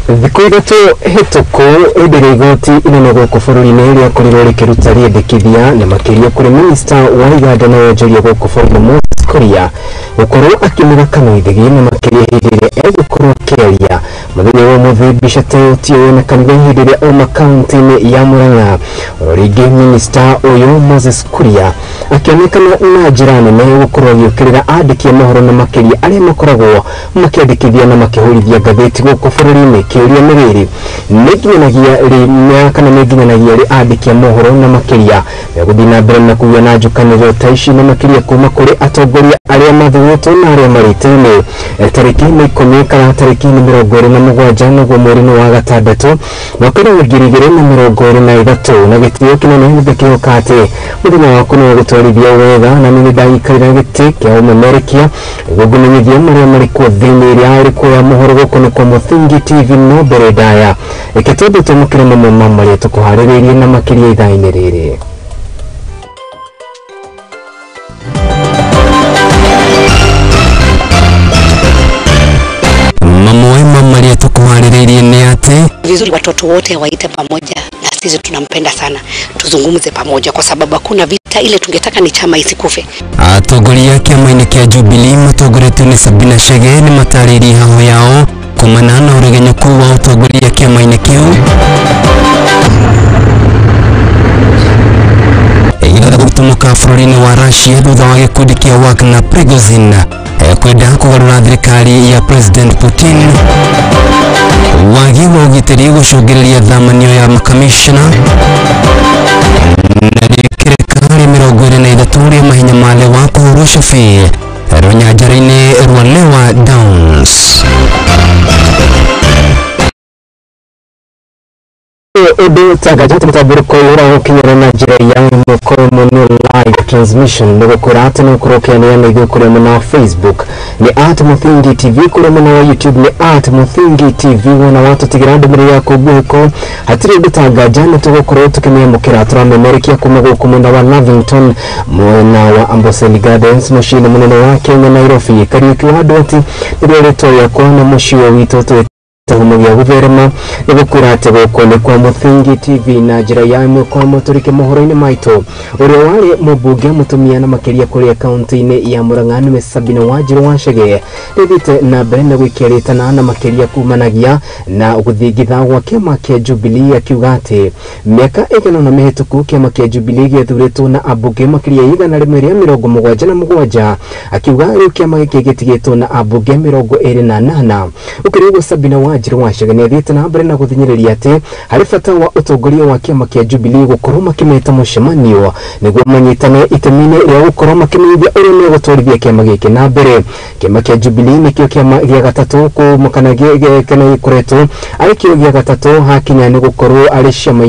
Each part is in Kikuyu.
Thikũ ithatũ hĩtũku hĩndĩ ĩrĩa igoti inene gũkũ bũrũri-inĩ rĩakorirwo rĩkĩruta rĩendekithia na makĩria kũrĩ minista wa iganda na wonjoria gũkũ bũrũri-inĩ Moses Kuria gũkorwo akĩmĩra kanua ithigi na makĩria hĩndĩ ĩrĩa egũkorwo akĩaria mũthenya wa ũmũthĩ. Mbica ta ĩyo tiyo yonekanire hĩndĩ ĩrĩa auma kaunti-inĩ ya Murang'a. Oro rĩngĩ minista ũyũ Moses Kuria akĩonekana na njĩra nene gũkorwo agĩũkĩrĩra andĩki a mohoro na makĩria arĩa makoragwo makĩandĩkithia na makĩhũrithia ngathĩti gũkũ bũrũri-inĩ. Kĩũria nĩ rĩrĩ, nĩ nginyanagia rĩ kana nĩ nginyanagia rĩ andĩki a mohoro na makĩria megũthiĩ na mbere na kũgĩa na njũkanĩrĩro ta ici na makĩria kuma kũrĩ atongoria arĩa mathurĩtwo na arĩa marĩ itĩ-inĩ. Tarĩki nĩ 10 kana tarĩki nĩ 27 naguo mweri-inĩ wa gatandatũ mwaka-inĩ wa 2023, na gĩtĩo kĩnene nĩndakĩhoka atĩ mũthenya waku nĩ wagũtwarithia wega, na nĩ ndagĩikarĩra gĩtĩ kĩa ũmemerekia nĩguo ngũmenyithie marĩa marĩ kuo thĩinĩ ĩrĩa ĩrĩ kuo ya mohoro gũkũ nĩ kwa Mũthingi TV. No mbere ndaya reke twambe twamũkĩre mamwe ma marĩa tũkũharĩrĩirie na makĩria ithaa-inĩ rĩrĩ. Mamwe ma marĩa tũkũharĩrĩirie nĩ atĩ vizuri watoto wote waite pamoja, na sisi tunampenda sana, tuzungumze pamoja kwa sababu hakuna vita ile tungetaka ni chama isikufe. Atongoria kĩama-inĩ kĩa Jubilee matongoretio nĩ Sabina Chege nĩ matarĩirie haho yao kumana na ũregenyũku wa ũtongoria kĩama-inĩ kĩu. Gũtũmũka bũrũri-inĩ wa Russia thutha wa gĩkundi kĩa Wagner Prigozhin kwenda kũgarũra thirikari ya President Putin. Wagi wa ũgitĩri gũcũngĩrĩria thamanio ya makamishna na rĩkĩrĩka rĩa 23 rĩa mahenya ma Lewa kũhũrwo cabi rũnyanjara-inĩ rwa Lewa Downs. Ũndũ tangaja mũtambũrũko ũyũ ũragũkinyĩra na njĩra ya ĩmwe kwa ĩmwe nĩ live transmission, nĩ gũkwĩra atĩ no ũkorwo ũkĩanĩra na ithuĩ kũrĩa mwena wa Facebook nĩ at Mũthingi TV, kũrĩa mwena wa YouTube nĩ at Mũthingi TV. Wona watũtigĩra ndũmĩrĩri yaku nguhĩko hatirĩ ũndũ tanganja, nĩ tũgũkorwo tũkĩmĩamũkĩra. Tũramemerekia kuma gũkũ mwena wa Lavington, mwena wa Amboseli Gardens, mũciĩ-inĩ mũnene wa Kenya Nairobi. Kariũki wa Ndwati nĩrĩo rĩtwa rĩakwa na mũciĩ witũ twĩ kĩhumo gĩa gũtherema nĩ gũkwĩra atĩ gũkũ nĩ kwa Mũthingi TV na njĩra ya ĩmwe kwa ĩmwe. Tũrike mohoro-inĩ maitũ, ũrĩa warĩ mũmbunge mũtumia na makĩria kũrĩa kaunti-inĩ ya Murang'a nĩwe Sabina Wanjiru wa Chege nĩthiĩte na mbere na gwĩkia rĩtana na makĩria kumanagia na gũthingitha gwa kĩama kĩa Jubilee, akiuga atĩ mĩaka ĩigana ũna mĩhĩtũku kĩama kĩa Jubilee gĩathurĩtwo na ambunge makĩria 177, akiuga rĩu kĩama gĩkĩ gĩtigĩtwo na ambunge 28. Ũkĩrĩ ũguo Sabina Wanjiru wa Chege nĩathiĩte na mbere na gũthinyĩrĩria atĩ harĩ bata wa ũtongoria wa kĩama kĩa Jubilee gũkorwo makĩmeta mũcemanio nĩguo manyitane itemi-inĩ rĩa gũkorwo makĩmenyithia ũrĩa megũtwarithia kĩama gĩkĩ na mbere. Kĩama kĩa Jubilee nĩkĩo kĩama gĩa gatatũ kana gĩkoretwo arĩ kĩo gĩa gatatũ hakinya nĩ gũkorwo arĩ ciama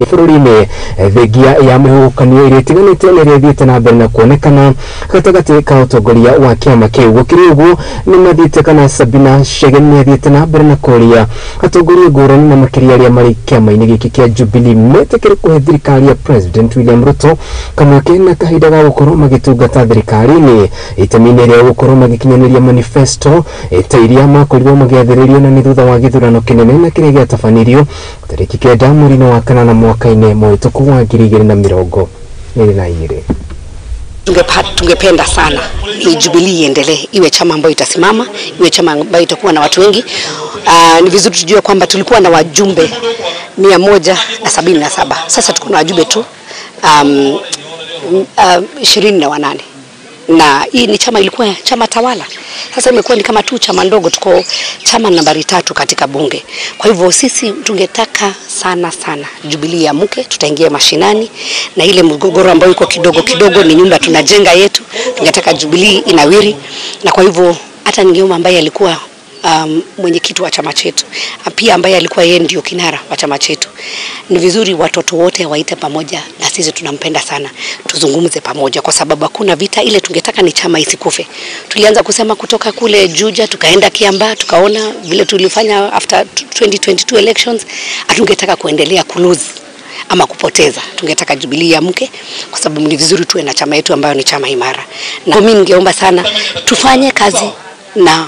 bũrũri-inĩ thengia ya mĩhuhũkanio ĩrĩa ĩtiganĩte na ĩrĩa ĩthiĩte na mbere na kuonekana gatagatĩ ka ũtongoria wa kĩama kĩu. Gũkĩrĩ ũguo nĩ mathiĩte kana Sabina Chege nĩ athiĩte na mbere na kũria atongoria ngũrani na makĩria arĩa marĩ kĩama-inĩ gĩkĩ kĩa Jubilee metĩkĩre kũhe thirikari ya President William Ruto kamweke na kahinda ga gũkorwo magĩtungata thirikari-inĩ itemi-inĩ rĩa gũkorwo magĩkinyanĩria manifesto ta iria makorirwo magĩathĩrĩrio na nĩ thutha wa gĩthurano kĩnene na kĩrĩa gĩatabanirio tarĩki 9 mweri-inĩ wa kanana mwaka-inĩ mũhĩtũku wa 2022. Tungependa sana Jubilee iendelee, iwe chama ambayo itasimama, iwe chama ambayo itakuwa na watu wengi. Ni vizuri tujue kwamba tulikuwa na wajumbe 177, sasa tuko na wajumbe tu 28, na hii ni chama ilikuwa chama tawala, sasa imekuwa ni kama tu chama ndogo, tuko chama nambari 3 katika bunge. Kwa hivyo sisi tungetaka sana sana Jubilee iamuke, tutaingia mashinani na ile mgogoro ambayo iko kidogo kidogo ni nyumba tunajenga yetu, tungetaka Jubilee inawiri. Na kwa hivyo hata ningeomba ambaye alikuwa mwenyekiti wa chama chetu, pia ambaye alikuwa yeye ndio kinara wa chama chetu, ni vizuri watoto wote waite pamoja, na sisi tunampenda sana, tuzungumze pamoja kwa sababu hakuna vita ile tungetaka ni chama isikufe. Tulianza kusema kutoka kule Juja, tukaenda Kiambaa, tukaona vile tulifanya after 2022 elections, hatungetaka kuendelea kulose ama kupoteza. Tungetaka Jubilee iamke kwa sababu ni vizuri tuwe na chama yetu ambayo ni chama imara. Na mimi ningeomba sana tufanye kazi na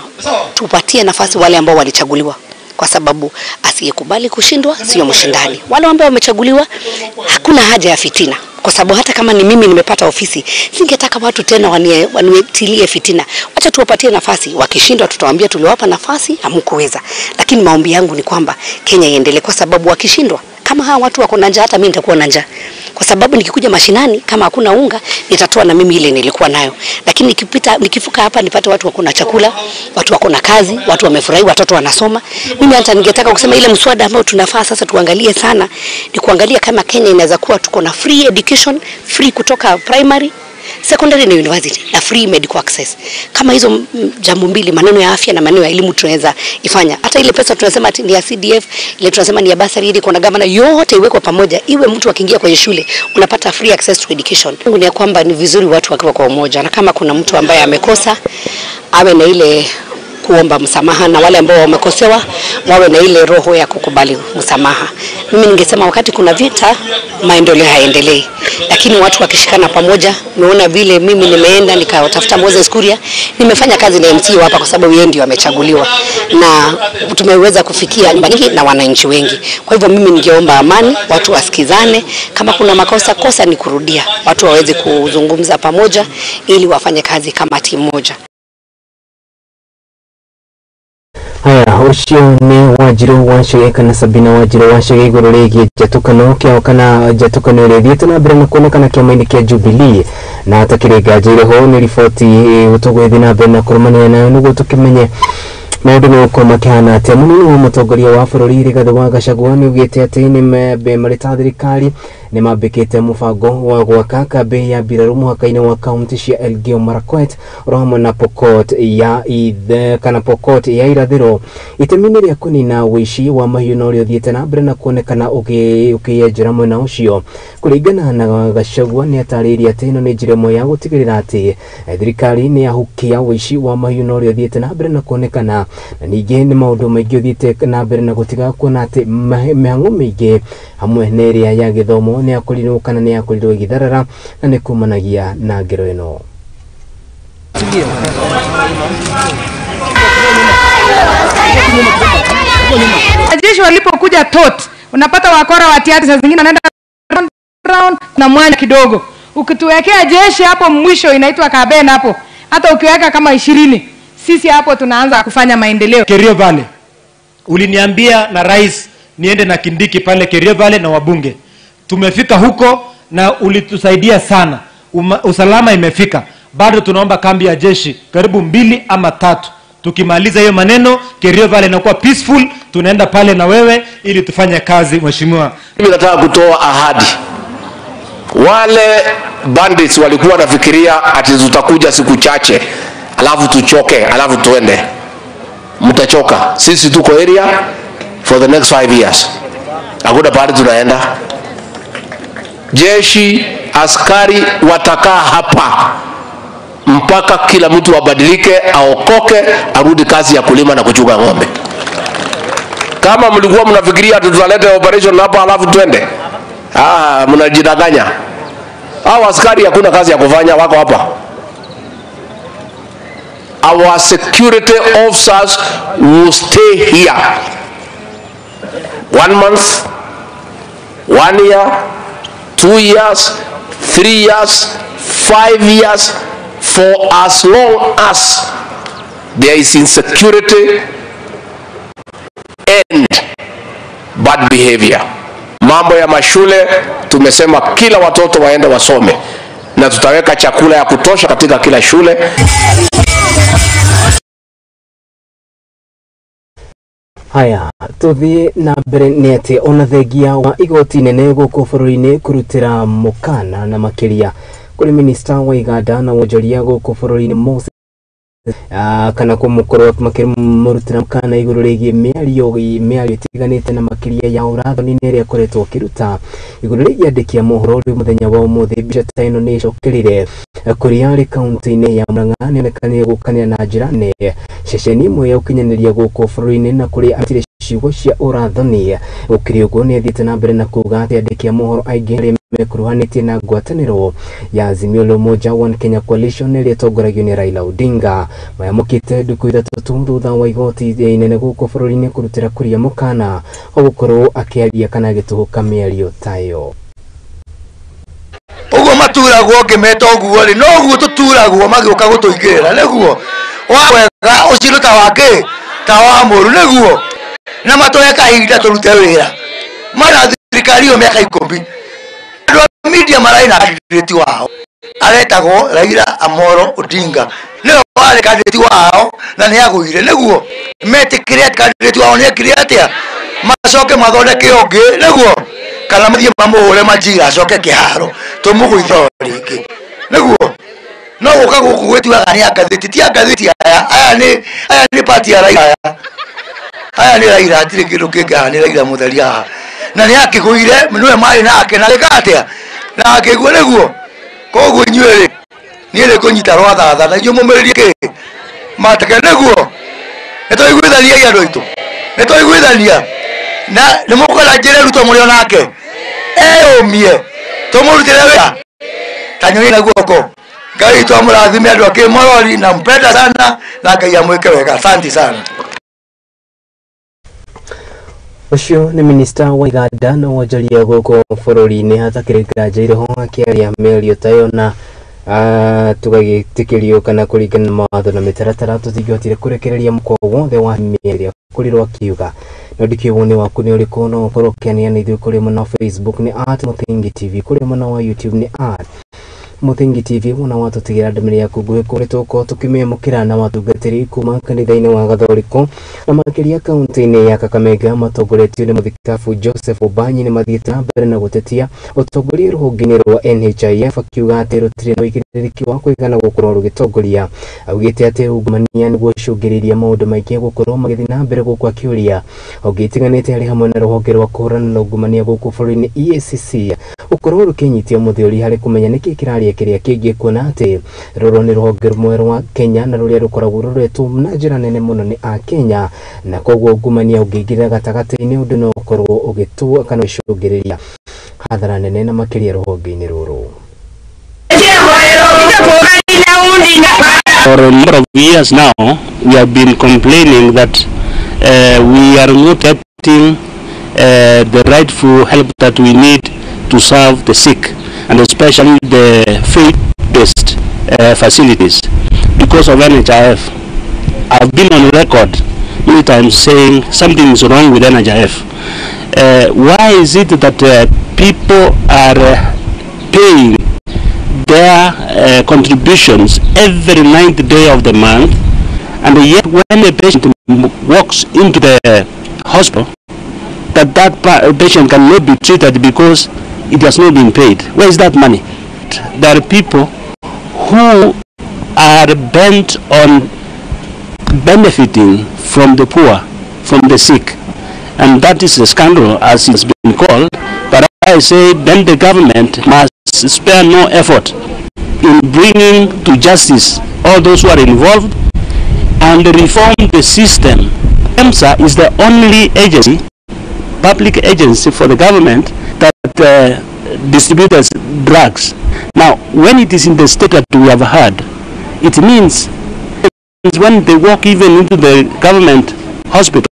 tupatie nafasi wale ambao walichaguliwa. kwa sababu asiyekubali kushindwa sio mshindani. Wale ambao wamechaguliwa, hakuna haja ya fitina, kwa sababu hata kama ni mimi nimepata ofisi, singetaka watu tena wanietilie fitina. Wacha tuwapatie nafasi, wakishindwa tutawaambia tuliwapa nafasi, hamkuweza. Lakini maombi yangu ni kwamba Kenya iendelee, kwa sababu wakishindwa, kama hawa watu wako na njaa, hata mimi nitakuwa na njaa. Kwa sababu nikikuja mashinani kama hakuna unga, nitatoa na mimi ile nilikuwa nayo. Lakini nikipita, nikifuka hapa nipate watu wako na chakula, watu wako na kazi, watu wamefurahi, watoto wanasoma. Mimi hata ningetaka kusema ile mswada ambao tunafaa sasa tuangalie sana ni kuangalia kama Kenya inaweza kuwa tuko na free education, free kutoka primary, secondary na university, na free medical access. Kama hizo jambo mbili, maneno ya afya na maneno ya elimu, tunaweza ifanya. Hata ile pesa tunasema ati ni ya CDF, ile tunasema ni ya bursary, ile kuna gavana, yote iwekwe pamoja, iwe mtu akiingia kwenye shule unapata free access to education. Ni ya kwamba ni vizuri watu wakiwa kwa umoja, na kama kuna mtu ambaye amekosa awe na ile kuomba msamaha, na wale ambao wamekosewa wawe na ile roho ya kukubali msamaha. Mimi ningesema wakati kuna vita maendeleo hayaendelei, lakini watu wakishikana pamoja. Umeona vile mimi nimeenda nikatafuta Moses Kuria, nimefanya kazi na MC hapa kwa sababu yeye ndio amechaguliwa, na tumeweza kufikia nyingi na wananchi wengi. Kwa hivyo mimi ningeomba amani, watu wasikizane, kama kuna makosa, kosa ni kurudia, watu waweze kuzungumza pamoja ili wafanye kazi kama timu moja. Haya, ucio ni Wanjiru Wachege kana Sabina Wanjiru Wachege iguru rigie njatukano kiao kana njatukano ĩrĩa ĩthiĩte na mbere na kuonekana kĩama-inĩ kĩa Jubilee. Na hatakĩrĩ nganja ĩrĩ ho nĩ riboti tũgũgĩthiĩ na mbere na kũrũmanĩrĩra nayo nĩguo tũkĩmenye maũndũ megũkorwo makĩhana atĩa. Mũnini wa mũtongoria wa bũrũri Rigathĩ wa Gachagua nĩaugĩte atĩ nĩ marĩ ta thirikari nĩmambĩkĩte mũbango wa gwaka kambĩ ya mbirarũ mũhaka-inĩ wa kaunti cia Elgeyo Marakwet oro hamwe na Pokot ya ithe kana Pokot ya irathĩro itemi-inĩ rĩa kũnina ũici wa mahiũ na ũrĩa ũthiĩte na mbere na kuonekana ũkĩyenjera mwena ũcio. Kũringana na Gachagua, nĩ atarĩirie atĩ ĩno nĩ njĩra ĩmwe ya gũtigĩrĩra atĩ thirikari nĩ yahukia ũici wa mahiũ na ũrĩa ũthiĩte na mbere na kuonekana, na ningĩ nĩ maũndũ maingĩ ũthiĩte na mbere na gũtiga kuona atĩ mĩhang'o mĩingĩ hamwe na ĩrĩa ya gĩthomo nĩ yakorirwo kana nĩ yakorirwo ĩgĩtharara, na nĩ kumanagia na ngero ĩno. Jeshi walipokuja tot, unapata wakora wa tiati saa zingine wanaenda round round na mwanya kidogo. Ukituwekea jeshi hapo mwisho inaitwa Kaben hapo, hata ukiweka kama 20, sisi hapo tunaanza kufanya maendeleo. Kerio Valley, uliniambia na rais niende na Kindiki pale Kerio Valley na wabunge. Tumefika huko na ulitusaidia sana. Usalama imefika. Bado tunaomba kambi ya jeshi karibu 2 ama 3. Tukimaliza hiyo maneno, Kerio Valley inakuwa peaceful, tunaenda pale na wewe ili tufanye kazi mheshimiwa. Mimi nataka kutoa ahadi. Wale bandits walikuwa wanafikiria ati tutakuja siku chache, alafu tuchoke, alafu tuende. Mtachoka. Sisi tuko area for the next 5 years. Hakuna pahali tunaenda. Jeshi, askari watakaa hapa mpaka kila mtu abadilike, aokoke, arudi kazi ya kulima na kuchunga ng'ombe. Kama mlikuwa mnafikiria tutaleta operation hapa alafu twende, mnajidanganya. Hao askari hakuna kazi ya kufanya, wako hapa. Our security officers will stay here 1 month, 1 year, 2 years, 3 years, 5 years, for as long as there is insecurity and bad behavior. Mambo ya mashule tumesema kila watoto waende wasome, na tutaweka chakula ya kutosha katika kila shule. Haya, tuthie na mbere nĩ atĩ ona thengia wa igoti nene gũkũ bũrũri-inĩ kũrutĩra mũkana na makĩria kũrĩ minista wa iganda na wonjoria gũkũ bũrũri-inĩ Moses kana kũmũkorwo makĩmũrutĩra mũkana igũrũ rĩgiĩ mĩario ĩtiganĩte na makĩria ya ũrathoni ĩrĩa ĩkoretwo akĩruta igũrũ rĩgiĩ andĩki a mohoro. Rĩu mũthenya wa ũmũthĩ mbica ta ĩno nĩ ĩcokerire kũrĩa arĩ kaunti-inĩ ya Murang'a nĩonekanire gũkanĩra na njĩra nene ceceni ĩmwe ya ũkinyanĩria gũkũ bũrũri-inĩ na kũrĩa arutire ciugo cia ũrathoni. Gũkĩrĩ ũguo nĩ athiĩte na mbere na kuga atĩ andĩki a mohoro aingĩ arĩa mekuruhanĩtie na ngwatanĩro ya Azimio la Umoja One Kenya Coalition ĩrĩa ĩtongoragio nĩ Raila Odinga mayamũkĩte ndukũ ithatũ tu thutha wa igoti inene gũkũ bũrũri-inĩ kũrutĩra Kuria mũkana wa gũkorwo akĩaria kana agĩtũhũka mĩario ta ĩyo. Ũguo maturagwo ngĩmeta ũguo rĩ, no ũguo tũturagwo magĩũka gũtũingĩrĩra, nĩguo wa wega ũcirũ ta wa kĩ ta wa mũru, nĩguo na matũhe kahinda tũrute wĩra. Mana thirikari ĩyo mĩaka 10 andũ a media mararĩ na candidate wao aretagwo Raila Amolo Odinga, nĩwe warĩ candidate wao na nĩ agũire, nĩguo metĩkĩre atĩ candidate wao nĩ ekire atĩa, macoke mathondeke ũngĩ, nĩguo kana mathiĩ mamũhũre manjira acoke kĩharo tũmũgũithio rĩngĩ, nĩguo no gũka gũkũ gwĩtuaga nĩ angathĩti, ti angathĩti aya, aya nĩ party ya Raila, aya nĩ Raila, hatirĩ kĩndũ kĩngĩ haha, nĩ Raila mũtheri haha, na nĩ akĩgũire nĩwe marĩ nake na gĩka atĩa na akĩgua, nĩguo koguo inyuĩ rĩ niĩ nĩ kũnyita rwathatha na inyuĩ mũmĩrĩrie kĩ mateke, nĩguo nĩ twaiguithania andũ aitũ, nĩ twaiguithania na nĩ mũkwenda njĩre Ruto mũrĩ o nake eyũmie tũmũrutĩre wĩra ta nyoni na guoko. Ngai witũ amũrathime andũ a Kĩmorori, na mpenda sana na Ngai amwĩke wega. Asante sana. Ũcio nĩ minista wa iganda na wonjoria gũkũ bũrũri-inĩ hatakĩrĩ nganja irĩho akĩaria mĩario ta ĩyo na tũgagĩtĩkĩrio kana kũringana na mawatho na mĩtaratara tũtingĩhotire kũrekereria mũkwa wothe wa mĩario kũrirwo akiuga. No ndikĩũĩ woni waku nĩ ũrĩkũ, no ũkorwo ũkĩanĩra na ithuĩ kũrĩ mwena wa Facebook nĩ @Mũthingi TV, kũrĩ mwena wa YouTube nĩ @Mũthingi TV. Wona watũtigĩra ndũmĩrĩri yaku nguhĩ kũrĩ tũgũkorwo tũkĩmĩamũkĩra na watungatĩri kuma kanitha-inĩ wa Gathoriko na makĩria kaunti-inĩ ya Kakamega matongoretio nĩ mũthikabu Joseph Obanyi nĩ mathiĩte na mbere na gũtetia ũtongoria rũhonge-inĩ rwa NHIF akiuga atĩ rũtirĩ na ũigĩrĩrĩki wa kũigana gũkorwo rũgĩtongoria. Augĩte atĩ ungumania nĩguo ũcũngĩrĩirie maũndũ maingĩ gũkorwo magĩthiĩ na mbere gũkũ akĩũria honge itiganĩte harĩ hamwe na rũhonge rwa kũhũrana na ungumania gũkũ bũrũri-inĩ EACC gũkorwo rũkĩnyitia mũthĩũri harĩ kũmenya nĩkĩ kĩraria kĩrĩa kĩngĩ, kuona atĩ rũrũ nĩ rũhonge rũmwe rwa Kenya na rũrĩa rũkoragwo rũroretwo na njĩra nene mũno nĩ Akenya, na koguo ungumania ũngĩingĩrĩra gatagatĩ-inĩ ũndũ no ũkorwo ũgĩtũa kana ũgĩcũngĩrĩria hathara nene na makĩria rũhonge-inĩ rũrũ. For a number of years now, we have been complaining that we are not getting the rightful help that we need to serve the sick, and especially the faith-based facilities, because of NHIF. I've been on record many times saying something is wrong with NHIF. Why is it that people are paying their contributions every 9th day of the month, and yet when a patient walks into the hospital, that patient cannot be treated because it has not been paid? Where is that money? There are people who are bent on benefiting from the poor, from the sick, and that is a scandal, as it's been called. But I say then the government must spare no effort in bringing to justice all those who are involved and reform the system. KEMSA is the only agency, public agency for the government that distributes drugs. Now, when it is in the state that we have had, it means when they walk even into the government hospital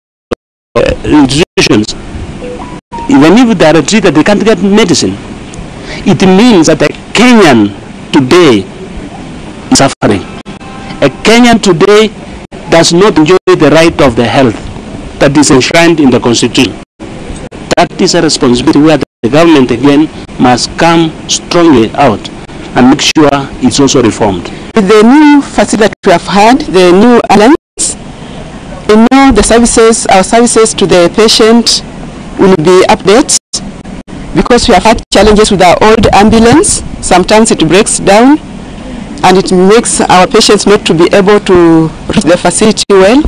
institutions, even if they are treated, they can't get medicine. It means that a Kenyan today is suffering. A Kenyan today does not enjoy the right of the health that is enshrined in the Constitution. That is a responsibility where the government again must come strongly out and make sure it's also reformed. With the new facility that we have had, the new ambulance, we know the services, our services to the patient will be updated, because we have had challenges with our old ambulance. Sometimes it breaks down and it makes our patients not to be able to reach the facility well.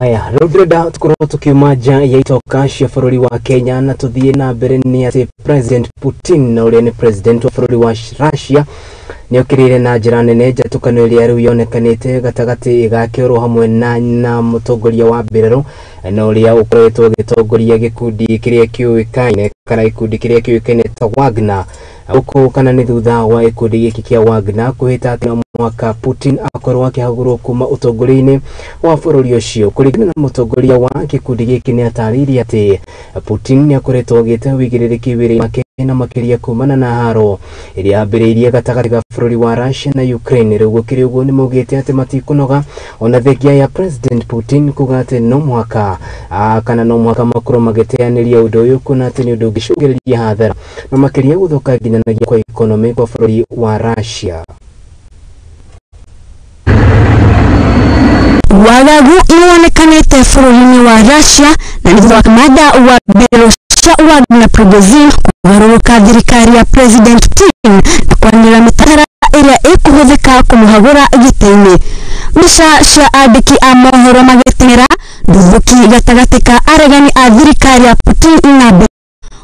Aya, rĩu ndĩrenda tũkorwo tũkiuma nja ya itoka cia bũrũri wa Kenya na tũthiĩ na mbere nĩ atĩ President Putin na ũrĩa nĩ president wa bũrũri wa Russia nĩokĩrĩire na njĩra nene njatũkano ĩrĩa rĩu yonekanĩte gatagatĩ gake oro hamwe na mũtongoria wa mbirarũ na ũrĩa ũkoretwo agĩtongoria gĩkundi kĩrĩa kĩũĩkaine kana gĩkundi kĩrĩa kĩũĩkaine ta Wagner gũkũ kana nĩ thutha wa gĩkundi gĩkĩ kĩa Wagner kwĩhĩta atĩ no mũhaka Putin akorwo akĩhagũrwo kuma ũtongoria-inĩ wa bũrũri ũcio. Kũringana na mũtongoria wa gĩkundi gĩkĩ nĩ atarĩirie atĩ Putin nĩ akoretwo agĩte ũigĩrĩrĩki wĩra-inĩ wake na makĩria kumana na haro ĩrĩa yambĩrĩirie gatagatĩ ga bũrũri wa Russia na Ukraine. Rĩu gũkĩrĩ ũguo nĩ maugĩte atĩ matikũnoga ona thengia ya President Putin kuga atĩ no mũhaka kana no mũhaka makorwo magĩteanĩria ũndũ ũyũ kuona atĩ nĩ ũndũ ũngĩcũngĩrĩria hathara na makĩria gũthũka nginyanagia kwa ikonomĩ kwa bũrũri wa Russia. Wagagu nĩwonekanĩte bũrũri-inĩ wa Russia na nĩ thutha wa kamanda wa Belarus Wagner Prigozhin kũgarũrũka thirikari ya President Putin na kwanĩrĩra mĩtaratara ĩrĩa ĩkũhũthĩka kũmũhagũra gĩtĩ-inĩ. Mbica cia andĩki a mohoro magĩteng'era nduthũki gatagatĩ ka aregani a thirikari ya Putin na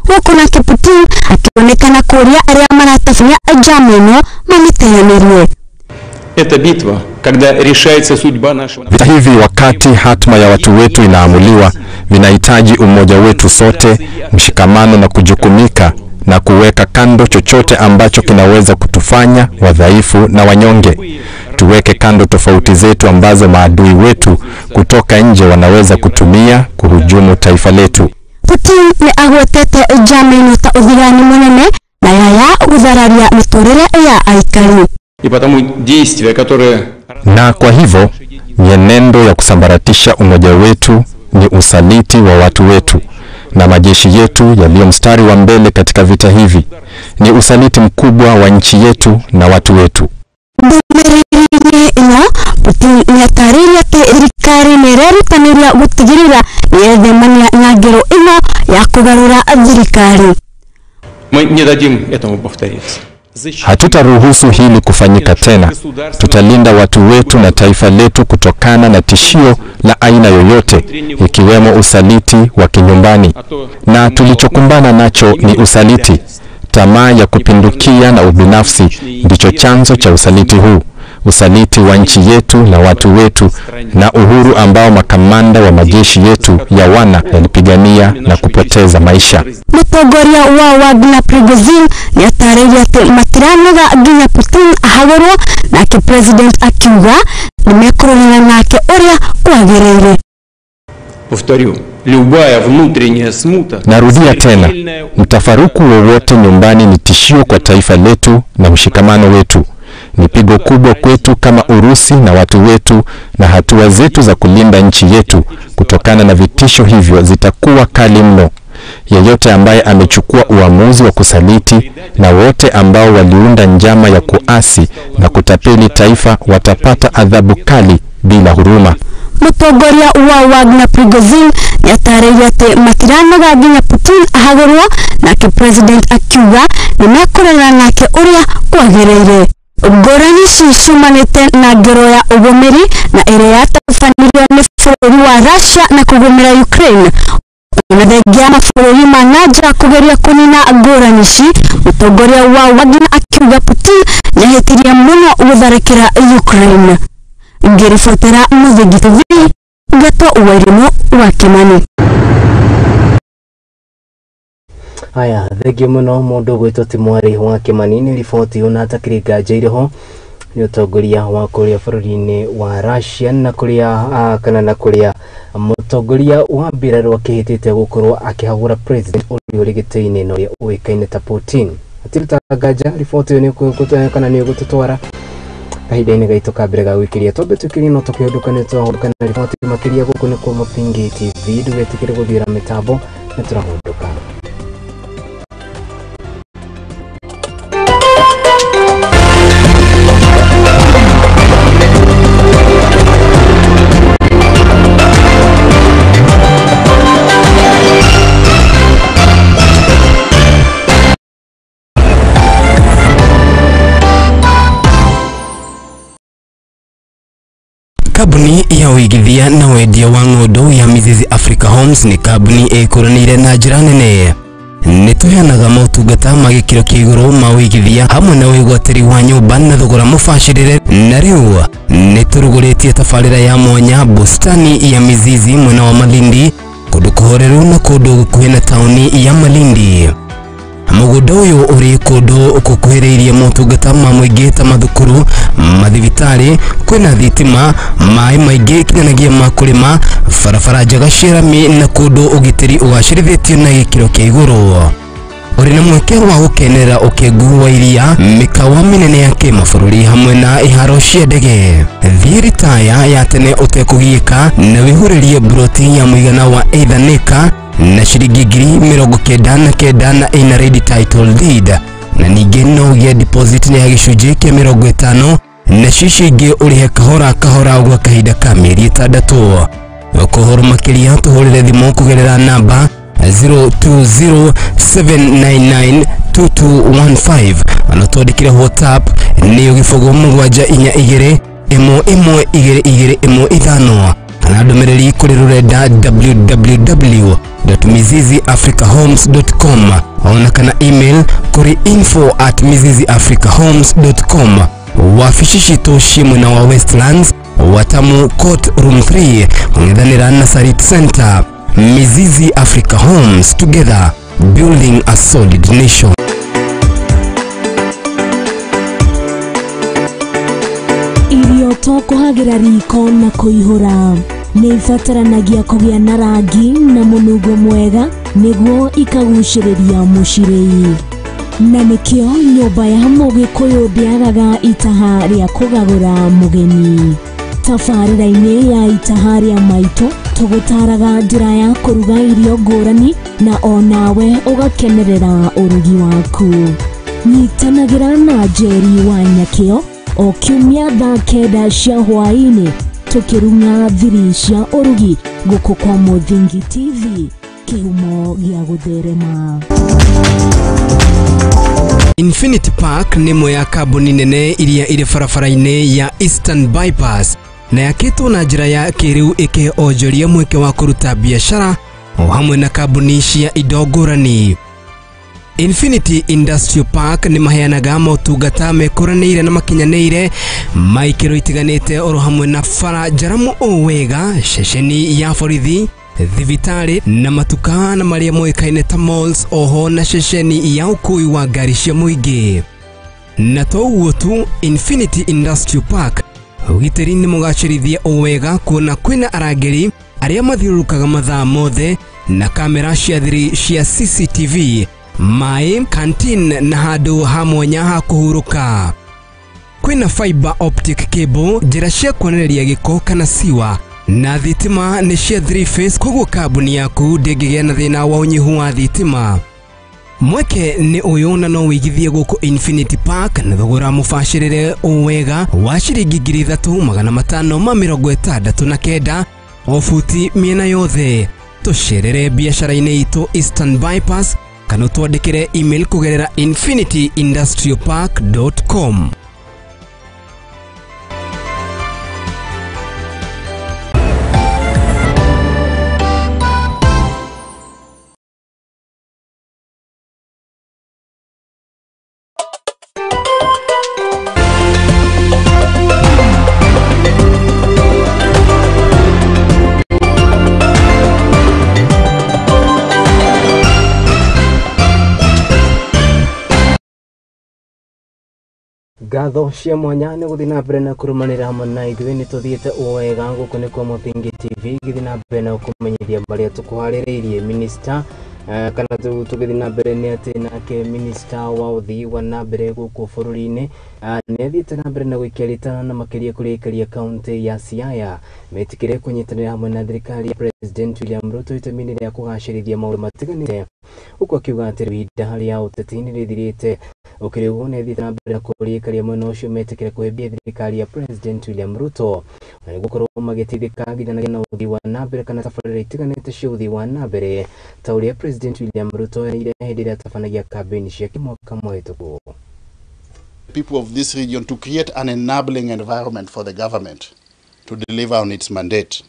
gũkũ nake Putin akĩonekana kũũria arĩa maratabania njama ĩno mamĩteanĩrie. Это битва, когда решается судьба нашего. Vita hivi, wakati hatma ya watu wetu inaamuliwa, vinahitaji umoja wetu sote, mshikamano na kujukumika na kuweka kando chochote ambacho kinaweza kutufanya wadhaifu na wanyonge. Tuweke kando tofauti zetu ambazo maadui wetu kutoka nje wanaweza kutumia kuhujumu taifa letu. Putin nĩ agwetete njama ĩno ta ũthigani mũnene na ya gũthararia mĩtũrĩre ya aikari. И потому действия, которые... Na kwa hivyo mienendo ya kusambaratisha umoja wetu ni usaliti wa watu wetu na majeshi yetu yaliyo mstari wa mbele katika vita hivi. Ni usaliti mkubwa wa nchi yetu na watu wetu. Ndũmĩrĩri-inĩ ĩno Putin nĩatarĩirie atĩ thirikari nĩĩrerutanĩria gũtigĩrĩra nĩyethemania na ngero ĩno ya kũgarũra thirikari. Мы не дадим этому повториться. Hatutaruhusu hili kufanyika tena. Tutalinda watu wetu na taifa letu kutokana na tishio la aina yoyote, ikiwemo usaliti wa kinyumbani. Na tulichokumbana nacho ni usaliti. Tamaa ya kupindukia na ubinafsi ndicho chanzo cha usaliti huu. Usaliti wa nchi yetu na watu wetu na uhuru ambao makamanda wa majeshi yetu ya wana yalipigania na kupoteza maisha. Mũtongoria wa Wagner Prigozhin nĩatarĩirie atĩ matiranoga nginya Putin ahagũrwo, nake president akiuga nĩmekũrorana nake ũrĩa kwagĩrĩire. Повторю, любая внутренняя смута. Narudia tena, mtafaruku wowote nyumbani ni tishio kwa taifa letu na mshikamano wetu. Ni pigo kubwa kwetu kama Urusi na watu wetu, na hatua zetu za kulinda nchi yetu kutokana na vitisho hivyo zitakuwa kali mno. Yeyote ambaye amechukua uamuzi wa kusaliti na wote ambao waliunda njama ya kuasi na kutapeli taifa watapata adhabu kali bila huruma. Mũtongoria wa Wagner Prigozhin nĩatarĩirie atĩ matiranoga nginya Putin ahagũrwo, nake president akiuga nĩmekũrorana nake ũrĩa kwagĩrĩire. Ngũrani ici ciumanĩte na ngero ya ũgũmĩri na ĩrĩa yatabanirio nĩ bũrũri wa Russia na kũgũmĩra Ukraine. Ona thengia mabũrũri ma na nja kũgeria kũnina ngũrani ici, mũtongoria wa Wagner akiuga Putin nĩahĩtirie mũno gũtharĩkĩra Ukraine. Ngĩribotera Mũthingi TV, Gato Wairimu wa Kimani. Haya, thengiũ mũno mũndũ ũgwĩtwo ti Mwarĩ wa Kimani nĩ riboti ona atakĩrĩ nganja irĩho nĩ ũtongoria wa kũrĩa bũrũri-inĩ wa Russia na kũrĩa kana na kũrĩa mũtongoria wa mbirarũ akĩhĩtĩte gũkorwo akĩhagũra president ũrĩa ũrĩ gĩtĩ-inĩ na ũrĩa ũĩkaine ta Putin. Hatirĩ nganja riboti ĩyo nĩ kana nĩ ĩgũtũtwara kahinda-inĩ gaitũ ka mbere ga gwĩkĩria twambe twĩkĩrie no tũkĩhũndũka nĩ twahũndũka na riboti makĩria gũkũ nĩ kwa Mũthingi TV. Ndũgetĩkĩre gũthiĩra mĩtambo nĩ tũrahũndũka. Kambuni ya ũigithia na wendia wa ng'ũndũ ya Mizizi Africa Homes nĩ kambuni ĩkũranĩire na njĩra nene. Nĩ tũheanaga motungata ma gĩkĩro kĩa igũrũ ma ũigithia hamwe na wĩgwatĩri wa nyũmba na thogora mũbacĩrĩre. Na rĩu nĩ tũrugũrĩtie tabarĩra ya mwanya bustani ya Mizizi mwena wa Malindi, kũndũ kũhoreru na kũndũ gũkuhĩ na taũni ya Malindi. Mũgũnda ũyũ ũrĩ kũndũ gũkuhĩrĩirie motungata ma mũingĩ ta mathukuru, mathibitarĩ, kwĩna thitima, maĩ maingĩ kinanagia ma kũrĩma, barabara njega cia rami na kũndũ ũgitĩri ũgacĩrithĩtio na gĩkĩro kĩa igũrũ. Ũrĩ na mweke wa gũkenerera ũkengu wa iria, mĩkawa mĩnene ya kĩmabũrũri hamwe na iharo cia ndege. Thiĩ ritaya ya tene ũtekũgiĩka na wĩhũrĩrie mburoti ya mũigana wa either acre na ciringi 99,000 na ĩna ready title deed, na ningĩ no ũgĩe deposit ya gĩcunjĩ kĩa 50 na cicio ingĩ ũrĩhe kahora kahora gwa kahinda ka mĩeri 6. Ũhoro makĩria tũhũrĩre thimũ kũgerera namba 0207992215 ona twandĩkĩre WhatsApp nĩ 0742 11 22 15 kana ndũmĩrĩri kũrĩ rũrenda www.miziziafricahomes.com ona kana email kũrĩ info@miziziafricahomes.com. Wabici citũ ciĩ mwena wa Westlands, Watamu Court Room 3, kũng'ethanĩra na Sarit Center. Mizizi Africa Homes, together building a solid nation. Irio to kũhagĩra riko na kũihũra nĩ ibataranagia kũgĩa na rangi na mũnungo mwega nĩguo ikagucĩrĩria mũcirĩi. Na nĩkĩo nyũmba ya Mũgĩkũyũ ndĩagaga itaha rĩa kũgagũra mũgeni. Tabarĩra-inĩ ya itaha rĩa maitũ tũgũtaraga njĩra ya kũruga irio ngũrani na onawe ũgakenerera ũrugi waku. Nyitanagĩra na Njeri wa Nyakĩo o kiumia thaa 9 cia hwaĩ-inĩ tũkĩrung'a thiri cia ũrugi gũkũ kwa Mũthingi TV, kĩhumo gĩa gũtherema. Infinity Park nĩ ĩmwe ya kambuni nene iria irĩ barabara-inĩ ya Eastern Bypass na yakĩtwo na njĩra ya kĩrĩu ĩkĩhe onjoria mweke wa kũruta biacara o hamwe na kambuni cia indo ngũrani. Infinity Industrial Park nĩ maheanaga motungata mekũranĩire na makinyanĩire ma ikĩro itiganĩte oro hamwe na bara njaramu o wega, ceceni ya borithi, thibitarĩ na matuka na marĩa moĩkaine ta malls, oho na ceceni ya ũkui wa ngari cia mũingĩ. Na to ũguo tu, Infinity Industrial Park ũgitĩri nĩ mũgacĩrithie o wega kuona kwĩna arangĩri arĩa mathiũrũrũkaga mathaa mothe na kamera cia thiri cia CCTV, maĩ, canteen na handũ ha mwanya ha kũhurũka. Kwĩna fiber optic cable, njĩra cia kuonereria gĩko kana siwa, na thitima nĩ cia 3 phase, koguo kambuni yaku ndĩngĩgĩa na thĩna wa ũnyihu wa thitima. Mweke nĩ ũyũ na no wĩigithie gũkũ Infinity Park na thogora mũbacĩrĩre o wega wa ciringi 3,569 o buti mĩena yothe. Tũcerere biacara-inĩ itũ Eastern Bypass kana twandĩkĩre email kũgerera infinityindustrialpark.com. Ngatho cia mwanya nĩ gũthiĩ na mbere na kũrũmanĩra hamwe na ithuĩ. Nĩ tũthiĩte o wega gũkũ nĩ kwa Mũthingi TV gĩthiĩ na mbere na kũmenyithia marĩa tũkũharĩrĩirie. Minister kana tũgĩthiĩ na mbere nĩ atĩ nake minister wa ũthii wa na mbere gũkũ bũrũri-inĩ nĩ athiĩte na mbere na gũikia ritana na makĩria kũrĩ aikari a kaũntĩ ya Siaya metĩkĩre kũnyitanĩra hamwe na thirikari ya President William Ruto itemi-inĩ rĩa kũgacĩrithia maũndũ matiganĩte, huku akiuga atĩ ihinda rĩa ũteti nĩ rĩthirĩte. Ũkĩrĩ ũguo nĩ athiĩte na mbere na kũũria aikari a mwena ũcio metĩkĩre kũhĩmbia thirikari ya President William Ruto na nĩgũkorwo magĩteithĩka nginyanagia na ũthii wa na mbere kana tabarĩra itiganĩte cia ũthii wa na mbere ta ũrĩa President William Ruto erĩire hĩndĩ ĩrĩa atabanagia kambĩini ciake mwaka mũhĩtũku. People of this region to create an enabling environment for the government to deliver on its mandate.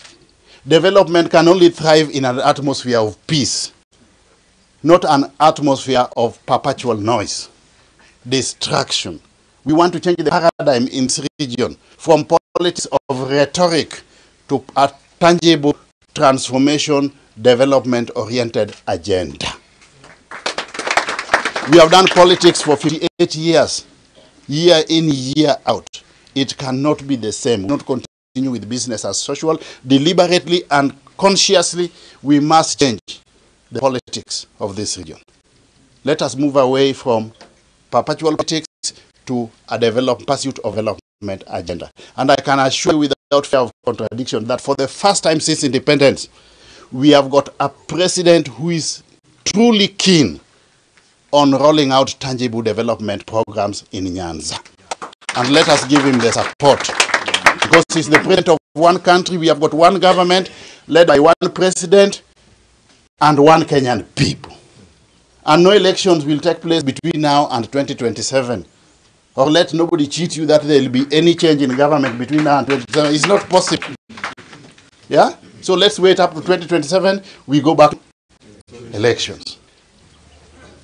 Development can only thrive in an atmosphere of peace, not an atmosphere of perpetual noise, distraction. We want to change the paradigm in this region from politics of rhetoric to a tangible transformation, development-oriented agenda. We have done politics for 58 years, year in, year out. It cannot be the same. We not continue with business as usual. Deliberately and consciously, we must change the politics of this region. Let us move away from perpetual politics to a pursuit of development agenda. And I can assure you without fear of contradiction that for the first time since independence, we have got a president who is truly keen on rolling out tangible development programs in Nyanza. And let us give him the support. Because he's the president of one country, we have got one government led by one president and one Kenyan people. And no elections will take place between now and 2027. Or let nobody cheat you that there will be any change in government between now and 2027. It's not possible. Yeah? So let's wait up to 2027. We go back to elections.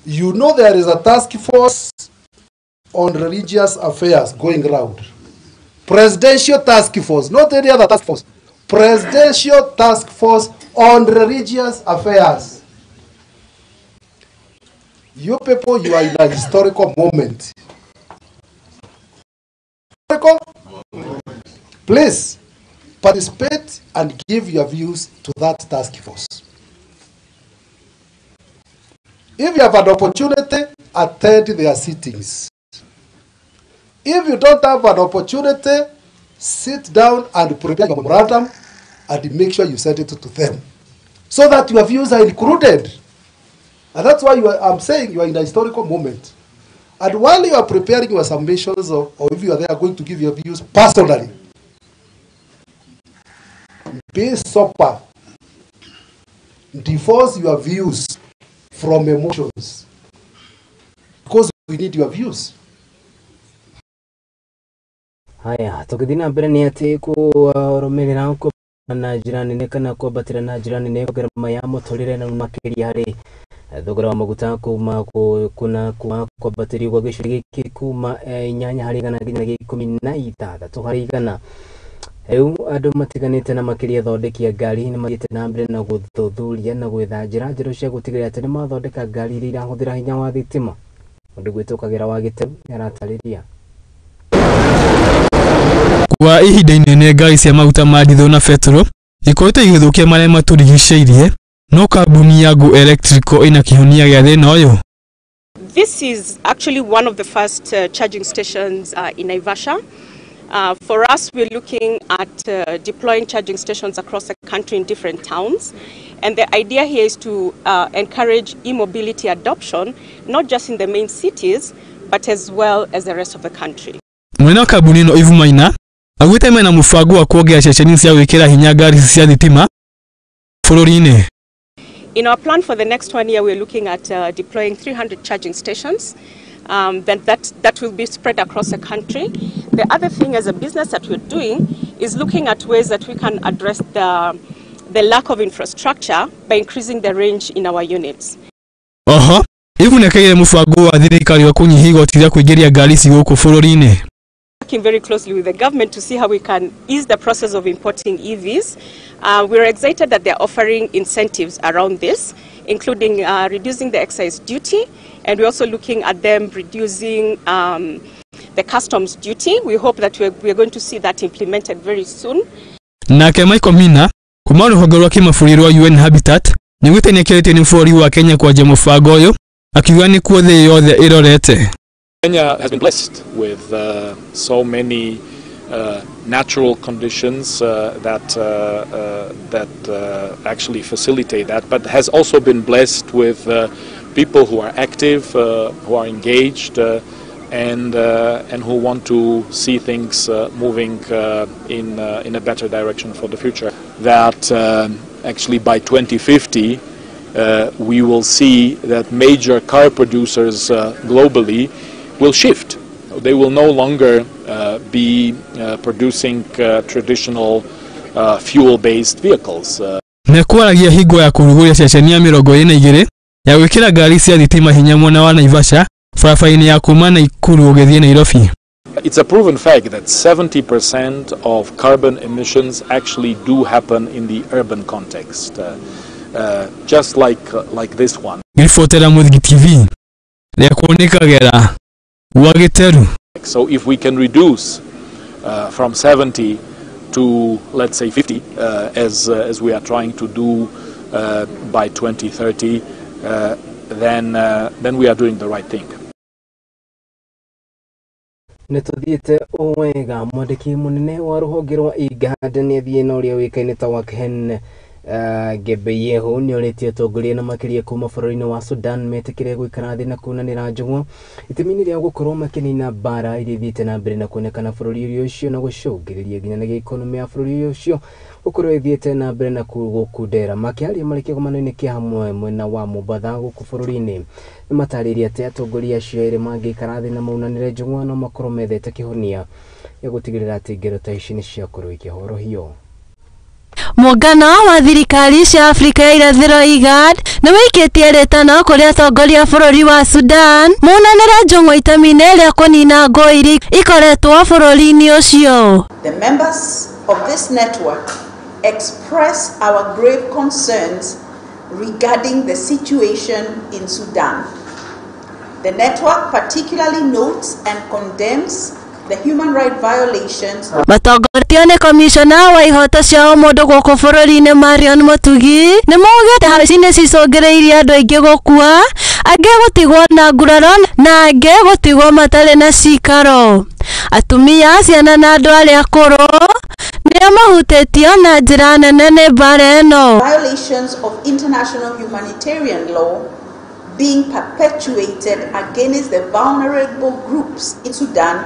You know there is a task force on religious affairs going round. Presidential task force, not any other task force. Presidential task force on religious affairs. You people, you are in a historical moment. Please participate and give your views to that task force. If you have an opportunity, attend their sittings. If you don't have an opportunity, sit down and prepare your memorandum and make sure you send it to them so that your views are included. And that's why I'm saying you are in a historical moment. And while you are preparing your submissions, or if you are there going to give your views personally, be sober. Divorce your views from emotions, because we need your views. Haya, tũgĩthiĩ na mbere nĩ atĩ kũrũmĩrĩra na njĩra nene kana kwambatĩra na njĩra nene ngarama ya mũtũrĩre na makĩria harĩ thogora wa maguta kuma kuna kwambatĩrio gwa gĩcunjĩ gĩkĩ kuma 8 harĩ igana nginya 16 harĩ igana. Rĩu andũ matiganĩte na makĩria athondeki a ngari nĩ mathiĩte na mbere na gũthuthuria na gwetha njĩra njerũ cia gũtigĩrĩra atĩ nĩ mathondeka ngari iria irahũthĩra hinya wa thitima. Mũndũ gwĩtwo Kagera wa Gĩteu nĩaratarĩria. Kwa ihinda inene ngari cia maguta ma nditho na betũrũ ikoretwo igĩthũkia marĩa matũrigicĩirie, no kambuni ya Go Electrical ĩna kĩhonia gĩa thĩna ũyũ. This is actually one of the first charging stations in Naivasha. For us, we're looking at deploying charging stations across the country in different towns. And the idea here is to encourage e-mobility adoption, not just in the main cities, but as well as the rest of the country. Mwene wa kambuni ĩno Eve Maina augĩte mena mũbango wa kuongerera ceceni cia gwĩkĩra hinya ngari cia thitima bũrũri-inĩ. In our plan for the next 1 year, we're looking at deploying 300 charging stations. That will be spread across the country. The other thing as a business that we're doing is looking at ways that we can address the lack of infrastructure by increasing the range in our units. Oho, Eve nĩakeire mũbango wa thirikari wa kũnyihia igoti rĩa kũingĩria ngari ici gũkũ bũrũri-inĩ. Working very closely with the government to see how we can ease the process of importing EVs. We're excited that they're offering incentives around this, including reducing the excise duty, and we're also looking at them reducing the customs duty. We hope that we're going to see that implemented very soon. Nake Michael Mina kuma rũhonge rwa kĩmabũrũri rwa UN Habitat nĩaugĩte nĩekeretio nĩ bũrũri wa Kenya kwanjia mũbango ũyũ, akiuga nĩkuo thĩ yothe ĩrorete. Kenya has been blessed with so many natural conditions that actually facilitate that, but has also been blessed with people who are active, who are engaged, and who want to see things moving in a better direction for the future. That actually by 2050 we will see that major car producers globally will shift They will no longer be producing traditional fuel-based vehicles. Mekwaragia hingo ya kũrugũria ceceni ya 22 ya gwĩkĩra ngari cia thitima hinya mwena wa Naivasha barabara-inĩ ya kuma Nakuru ũgĩthiĩ Nairobi. It's a proven fact that 70% of carbon emissions actually do happen in the urban context, just like this one. Ngiribotera Mũthingi TV rĩakwo nĩ Kagera wa Gĩteru. So if we can reduce from 70 to, let's say, 50, as we are trying to do by 2030, then we are doing the right thing. Nĩtũthiĩte o wega. Mwandĩki mũnene wa rũhonge rwa IGAD nĩathiĩ na ũrĩa ũĩkaine ta Waken Gebeyehu nĩorĩtie atongoria na makĩria kuma bũrũri-inĩ wa Sudan metĩkĩre gũikara thĩ na kunanĩra njũng'wa itemi-inĩ rĩa gũkorwo makĩnina mbara iria ithiĩte na mbere na kuonekana bũrũri ũcio na gũcũngĩrĩria nginyanagia ikonomĩ ya bũrũri ũcio gũkorwo ĩthiĩte na mbere na gũkundera. Makĩaria marĩ kĩgomano-inĩ kĩa hamwe mwena wa Mombatha gũkũ bũrũri-inĩ nĩmatarĩirie atĩ atongoria acio erĩ mangĩikara thĩ na maunanĩre njũng'wa no makorwo methete kĩhonia gĩa gũtigĩrĩra atĩ ngero ta ici nĩciakorwo ikĩhorohio. Mũngano wa thirikari cia Afrika ya Irathĩro IGAD nĩwĩikĩtie rĩtana kũrĩ atongoria a bũrũri wa Sudan monanĩre njũng'wa itemi-inĩ rĩa kũnina ngũĩ iria ikoretwo bũrũri-inĩ ũcio. The members of this network express our grave concerns regarding the situation in Sudan. The network particularly notes and condemns the human rights violations. Matongoretio nĩ komishona wa ihoto cia ũmũndũ gũkũ bũrũri-inĩ Marion Mũtugi nĩ maugĩte haro ici nĩcicũngĩrĩirie andũ aingĩ gũkua, angĩ gũtigwo na nguraro na angĩ gũtigwo matarĩ na cikaro. Atumia, ciana na andũ arĩa akũrũ nĩo mahutĩtio na njĩra nene nĩ mbara ĩno. Violations of international humanitarian law being perpetuated against the vulnerable groups in Sudan,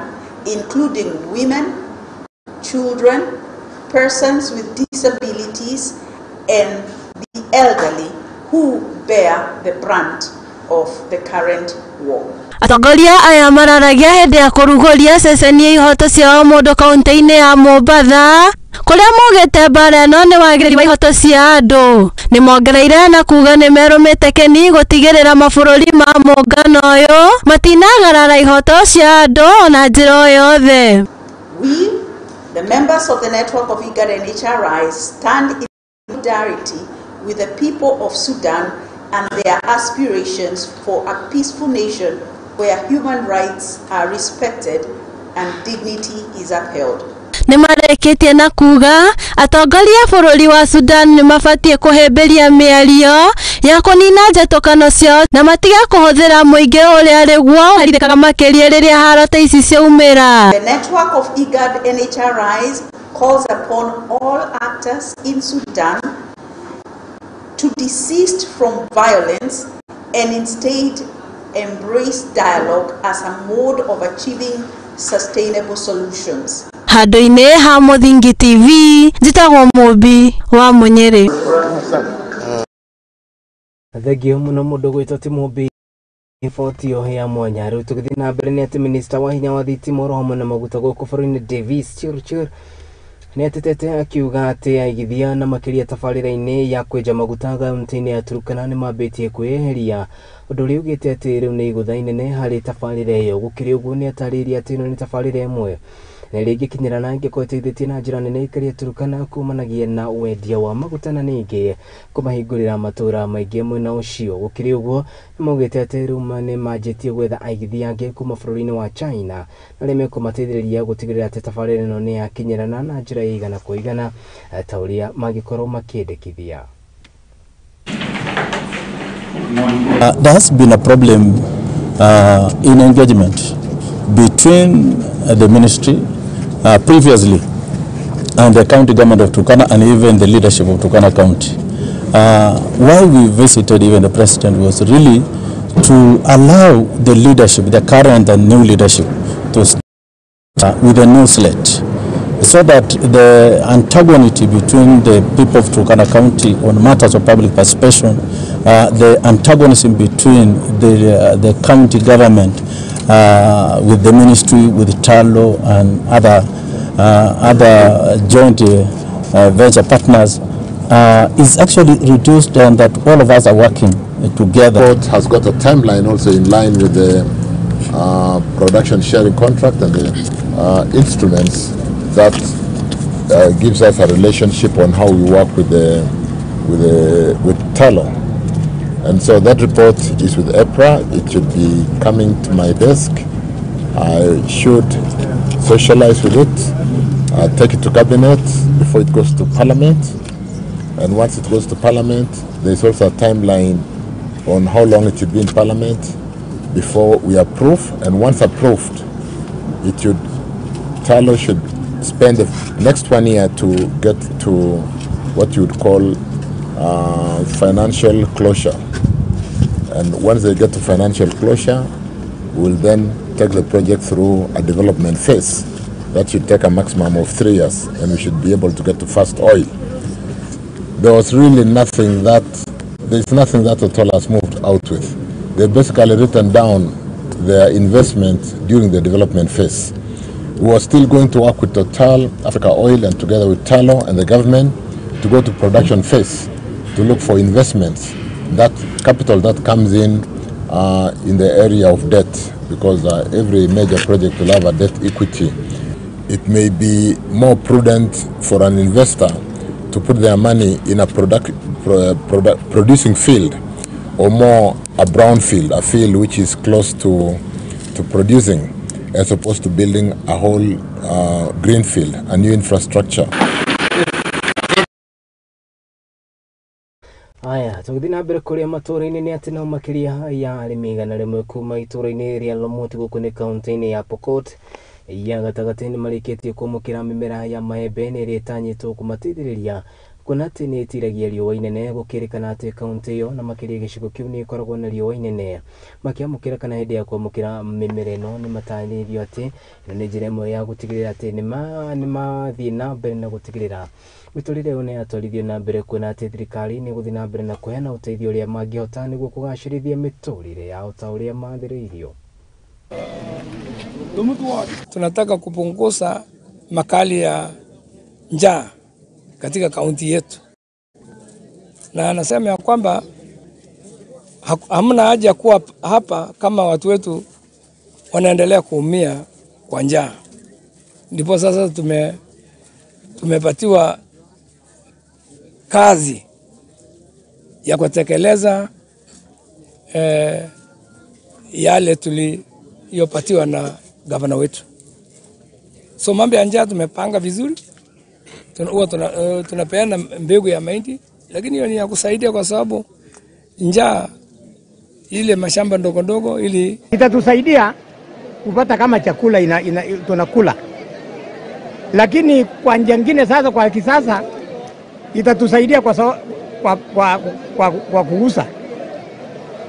including women, children, persons with disabilities, and the elderly who bear the brunt of the current war. Atongoria aya mararagia hĩndĩ ya kũrugũria ceceni ya ihoto cia ũmũndũ kaunti-inĩ ya Mombatha kũrĩa maugĩte mbara ĩno nĩ wagĩrĩri wa ihoto cia andũ. Nĩ mongereire na kuga nĩ merũmĩte kĩni gũtigĩrĩra mabũrũri ma mũngano ũyũ matinagarara ihoto cia andũ na njĩra o yothe. We, the members of the network of IGAD and HRI, stand in solidarity with the people of Sudan and their aspirations for a peaceful nation where human rights are respected and dignity is upheld. Nĩmarĩkĩtie na kuga atongoria a bũrũri wa Sudan nĩmabatiĩ kũhĩmbĩria mĩario ya kũnina njatũkano ciao na matige kũhũthĩra mũingĩ ũrĩa rĩguo ũherithĩkaga makĩria rĩrĩa haro ta ici ciaumĩra. The network of IGAD and HRIs calls upon all actors in Sudan to desist from violence and instead embrace dialogue as a mode of achieving sustainable solutions. Handũ-inĩ ha Mũthingi TV, njĩtagwo Mũmbi wa Mũnyĩrĩ. Thengio mũno mũndũ gwĩtwo ti Mũmbi riboti ĩyo ya mwanya. Rĩu tũgĩthiĩ na mbere nĩ atĩ minista wa hinya wa thitima oro hamwe na maguta gũkũ bũrũri-inĩ Davis Chirchir nĩ atetete akiuga atĩ aigithia na makĩria tabarĩra-inĩ ya kwenja maguta kaunti-inĩ ya Turkana nĩ mambĩtie kwĩyeheria, ũndũ ũrĩa ugĩte atĩ rĩu nĩ igũtha inene harĩ tabarĩra ĩyo. Gũkĩrĩ ũguo nĩ atarĩirie atĩ ĩno nĩ tabarĩra ĩmwe na ĩrĩa ĩngĩkinyĩra na ĩngĩkorwo ĩteithĩtie na njĩra nene aikari a Turkana kumanagia na wendia wa maguta na ningĩ kũmahingũrĩra matũũra maingĩ mwena ũcio. Gũkĩrĩ ũguo nĩmaugĩte atĩ rĩu nĩmanjĩtie gwetha aigithia angĩ kuma bũrũri-inĩ wa China na arĩa mekũmateithĩrĩria gũtigĩrĩra atĩ tabarĩra ĩno nĩyakinyĩrana na njĩra ya igana kwa igana ta ũrĩa mangĩkorwo makĩendekithia. There has been a problem in engagement between the ministry previously and the county government of Turkana and even the leadership of Turkana County. Why we visited even the president was really to allow the leadership, the current and new leadership, to start with a new slate, so that the antagonism between the people of Turkana County on matters of public participation, the antagonism between the county government with the ministry, with Tullow and other joint venture partners is actually reduced, and that all of us are working together. The report has got a timeline also in line with the production sharing contract and the instruments that gives us a relationship on how we work with Tullow. And so that report is with EPRA. It should be coming to my desk. I should socialize with it, take it to cabinet before it goes to parliament. And once it goes to parliament, there's also a timeline on how long it should be in parliament before we approve. And once approved, Tullow should spend the next 1 year to get to what you would call financial closure. And once they get to financial closure, we'll then take the project through a development phase. That should take a maximum of 3 years, and we should be able to get to first oil. There was really nothing that, there's nothing that Total has moved out with. They've basically written down their investment during the development phase. We are still going to work with Total, Africa Oil, and together with Tullow and the government to go to production phase, to look for investments, that capital that comes in the area of debt, because every major project will have a debt equity. It may be more prudent for an investor to put their money in a producing field, or more a brown field, a field which is close to producing, as opposed to building a whole green field, a new infrastructure. Aya, tũgĩthiĩ na mbere kũrĩa matũũra-inĩ nĩ atĩ nao makĩria ya arĩmi 100 kuma itũũra-inĩ rĩa Lomot gũkũ nĩ kaunti-inĩ ya Pokot ya gatagatĩ nĩ marĩkĩtie kwamũkĩra mĩmera ya maembe nĩ ĩrĩa ĩtanyĩtwo kũmateithĩrĩria kuona atĩ nĩ ĩtiragia riũa inene. Gũkĩrĩkana atĩ kaunti ĩyo na makĩria gĩcigo kĩu nĩ ĩkoragwo na riũa inene. Makĩamũkĩra kana hĩndĩ ya kwamũkĩra mĩmera ĩno nĩ matarĩirio atĩ ĩno nĩ njĩra ĩmwe ya gũtigĩrĩra atĩ nĩ mathiĩ na mbere na gũtigĩrĩra mĩtũrĩre ĩyo nĩ yatwarithio na mbere, kuona atĩ thirikari nĩ gũthiĩ na mbere na kũheana ũteithio ũrĩa mangĩhota nĩguo kũgacĩrithia mĩtũrĩre yao ta ũrĩa mathĩrĩirio. Tunataka kupunguza makali ya njaa katika kaunti yetu, na anasema ya kwamba hamna haja kuwa hapa kama watu wetu wanaendelea kuumia kwa njaa. Ndipo sasa tumepatiwa kazi ya kutekeleza yale tuliyopatiwa na gavana wetu. So mambo ya njaa tumepanga vizuri. Tunapeana mbegu ya mahindi, lakini hiyo ni ya kusaidia kwa sababu njaa ile mashamba ndogo ndogo ili itatusaidia kupata kama chakula tunakula. Lakini kwa njia nyingine sasa, kwa kisasa itatusaidia kwa kuuza.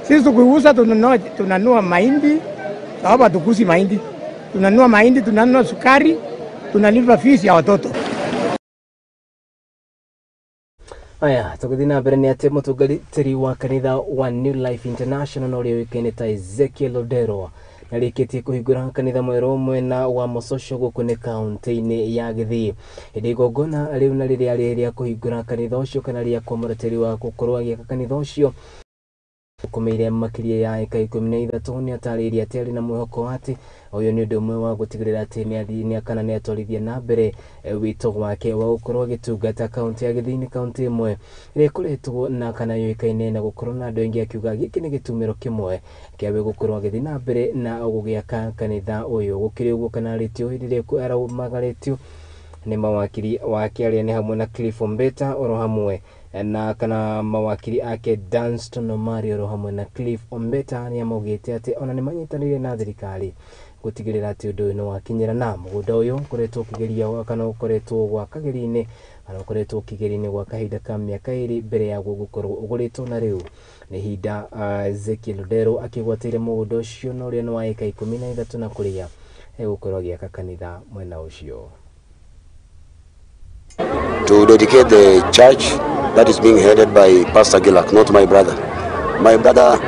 Sisi tukiuza tunanunua mahindi, sababu hatukuzi mahindi. Tunanunua mahindi, tunanunua sukari, tunalipa fees ya watoto. Aya, tũgĩthiĩ na mbere nĩ atĩ mũtungatĩri wa kanitha wa New Life International ũrĩa ũĩkaine ta Ezekiel Odero nĩarĩkĩtie kũhingũra kanitha mwerũ mwena wa Mosocho gũkũ nĩ kaunti-inĩ ya Gĩthii. Hĩndĩ igongona rĩu na rĩrĩa rĩ rĩa kũhingũra kanitha ũcio kana rĩa kwamũra tĩri wa gũkorwo agĩaka kanitha ũcio ũkomeire makĩria ya eka 13 nĩ atarĩirie atĩ arĩ na mwĩhoko atĩ ũyũ nĩ ũndũ ũmwe wa gũtigĩrĩra atĩ nĩ nĩ atwarithia na mbere wĩto wake wa gũkorwo agĩtungata kaunti ya Gĩthii. Nĩ kaunti ĩmwe ĩrĩa ĩkoretwo na kana yũĩkaine na gũkorwo na andũ aingĩ, akiuga gĩkĩ nĩ gĩtumĩro kĩmwe kĩa we gũkorwo agĩthiĩ na mbere na gũgĩaka kanitha ũyũ. Gũkĩrĩ ũguo kana arĩtio hĩndĩ ĩrĩa araumagarĩtio nĩ mawakiri wake arĩa nĩ hamwe na Cliff Ombeta oro hamwe na kana mawakiri ake Danston Omari oro hamwe na Cliff Ombeta nĩ maugĩte atĩ ona nĩ manyitanĩire na thirikari gũtigĩrĩra atĩ ũndũ ũyũ nĩ wakinyĩra. Na mũgũnda ũyũ ũkoretwo ũkĩgeria kana ũkoretwo gwaka gĩri-inĩ kana ũkoretwo ũkĩgeria-inĩ gwa kahinda ka mĩaka 2 mbere yaguo gũkorwo ũgũrĩtwo, na rĩu nĩ ihinda Ezekiel Odero akĩgwatĩire mũgũnda ũcio na ũrĩa nĩ wa eka 13 na kũrĩa egũkorwo agĩaka kanitha mwena ũcio. To dedicate the church that is being headed by Pastor Gilak, not my brother. My brother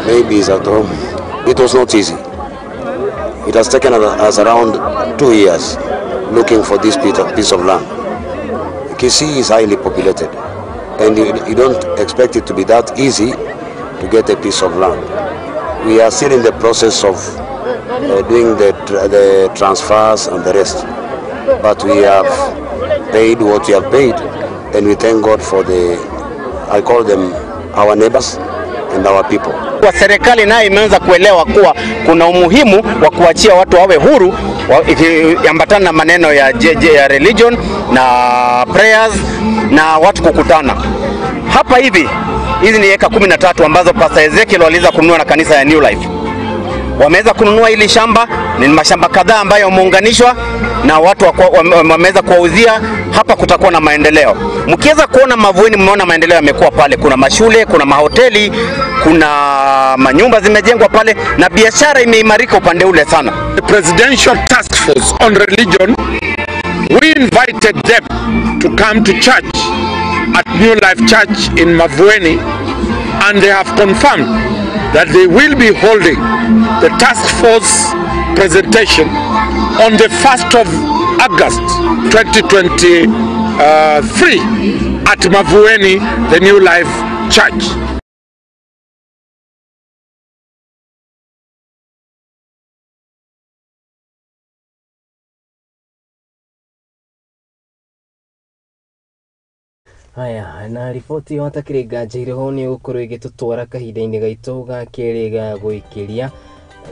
maybe is at home. It was not easy. It has taken us around 2 years looking for this piece of land. Kisii is highly populated, and you don't expect it to be that easy to get a piece of land. We are still in the process of doing the transfers and the rest, but we have paid what we have paid, and we thank God for the, I call them our neighbors and our people. Kwa serikali nayo imeanza kuelewa kuwa kuna umuhimu wa kuachia watu wawe huru ikiambatana na maneno ya JJ ya religion na prayers na watu kukutana. Hapa hivi hizi ni eka 13 ambazo Pastor Ezekiel waliweza kununua na kanisa ya New Life. Wameweza kununua hili shamba, ni mashamba kadhaa ambayo yameunganishwa na watu wameweza kuwauzia. Hapa kutakuwa na maendeleo. Mkiweza kuona Mavueni, mmeona maendeleo yamekuwa pale. Kuna mashule, kuna mahoteli, kuna manyumba zimejengwa pale na biashara imeimarika upande ule sana. The Presidential Task Force on Religion, we invited them to come to church at New Life Church in Mavueni, and they have confirmed that they will be holding the task force presentation on the 1st of August 2023 at Mavueni, the New Life Church. Haya, na riboti yo hatakĩrĩ nganja irĩho nĩ gũkorwo ĩgĩtũtwara kahinda-inĩ gaitũ ga kerĩ ga gũikĩria,